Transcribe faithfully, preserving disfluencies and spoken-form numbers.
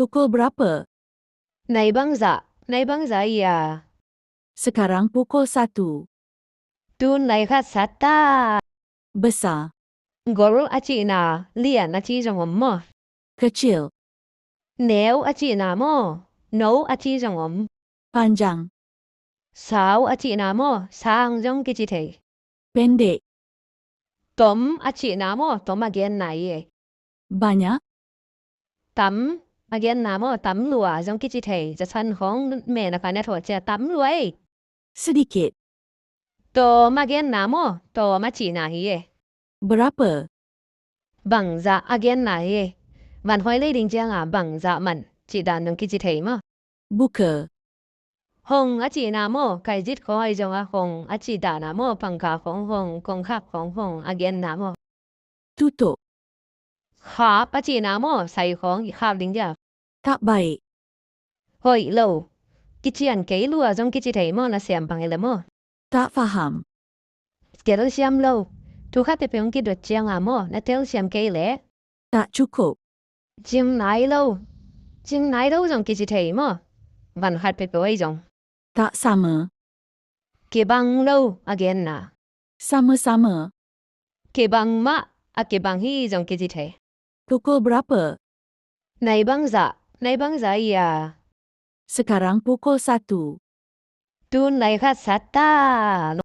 Pukul berapa? Nai bangzah, nai bangzah ia? Sekarang pukul satu. Tun nai khat sat ta. Besar. Gol a cihna lian a ci zong om maw? Kecil. Neu a cihna maw, no a ci zong om? Panjang. Sau a cihna maw, sang zong kici thei? Pendek. Tom a cihna maw, tom a genna hi e. Banyak. Tam a genna maw, tam lua zong kici thei. Za san khong me na ka na tho cia tam lua e. Sedikit. Tom a genna maw, tom a cihna hi e. Berapa? Bangzah a genna hi e. Van hoi lei ding cianga bangzah man cih dan zong kici thei maw? Buka. Hong a cihna maw, kaizit khong ahi zonga hong a cih dana maw, pangkha khong hong, kongkhak khong hong a genna maw? Tutup. Khap a cihna maw, sai khong i khap ding dia? Tak baik. Hoih lo. Kician kei lua zong kici thei maw, na siam pang e le maw? Tak faham. Telsiam lo. Thu khat peuhpeuh hong kidot cianga maw, na telsiam kei le? Tak cukup. Cing nai lo. Cing nai lo zong kici thei maw? Van khat peuhpeuh ahi zong. Tak sama. Kibang lo a genna. Sama-sama. Kibang mah, a kibang hi zong kici thei. Pukul berapa? Nai bangzah, nai bangzah ia? Sekarang pukul satu. Tun nai khat sat ta.